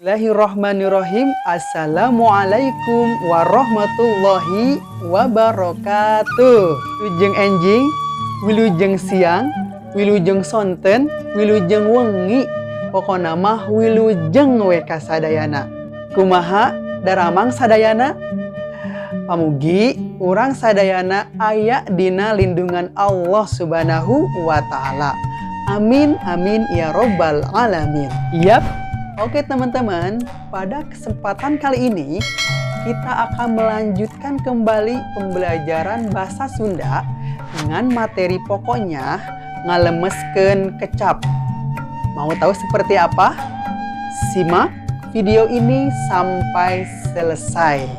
Bismillahirrahmanirrahim. Assalamualaikum warahmatullahi wabarakatuh. Wilujeng enjing, wilujeng siang, wilujeng sonten, wilujeng wengi. Pokona mah wilujeng we kasadayana. Kumaha daramang sadayana? Pamugi urang sadayana aya dina lindungan Allah Subhanahu wa Ta'ala. Amin amin ya robbal alamin. Yap. Oke teman-teman, pada kesempatan kali ini kita akan melanjutkan kembali pembelajaran bahasa Sunda dengan materi pokoknya ngalemeskeun kecap. Mau tahu seperti apa? Simak video ini sampai selesai.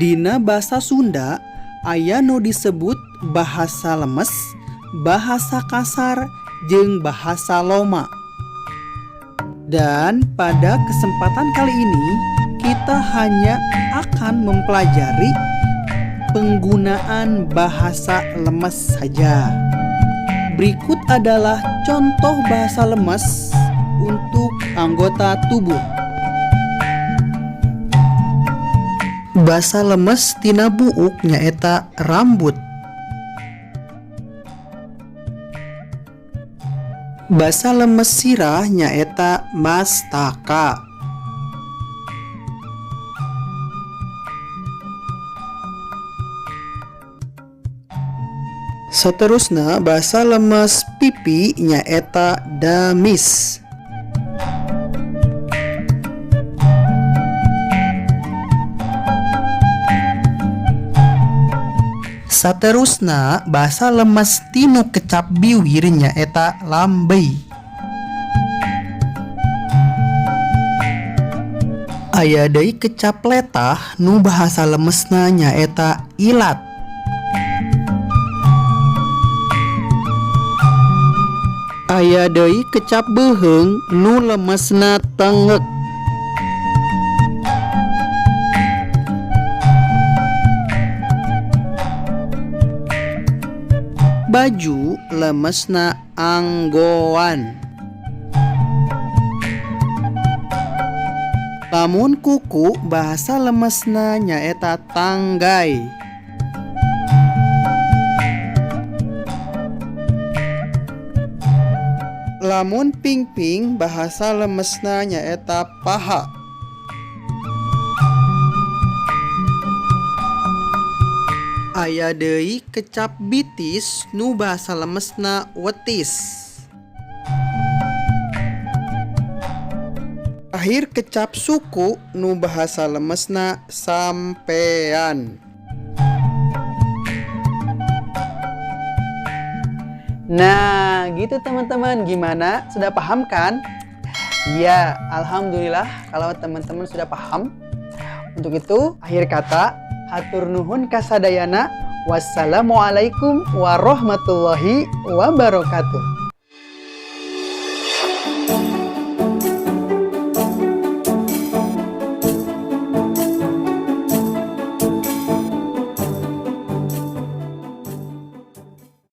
Dina bahasa Sunda aya nu disebut bahasa lemes, bahasa kasar, jeung bahasa loma. Dan pada kesempatan kali ini kita hanya akan mempelajari penggunaan bahasa lemes saja. Berikut adalah contoh bahasa lemes untuk anggota tubuh. Bahasa lemes tina buuk nyaeta rambut. Basa lemes sirah nyaeta mastaka. Seterusna, basa lemes pipi nyaeta damis. Saterusna, basa lemes tinu kecap biwir nyaeta lambey. Aya deui kecap letah nu bahasa lemesna nyaeta ilat. Aya deui kecap beuheung nu lemesna tengeuk. Baju lemesna anggoan. Lamun kuku, bahasa lemesna nyaeta tanggai. Lamun pingping, bahasa lemesna nyaeta paha. Aya deui kecap bitis nu bahasa lemesna wetis. Akhir, kecap suku nu bahasa lemesna sampean. Nah, gitu teman-teman. Gimana? Sudah paham kan? Ya, alhamdulillah kalau teman-teman sudah paham. Untuk itu, akhir kata, hatur nuhun kasadayana. Wassalamualaikum warahmatullahi wabarakatuh.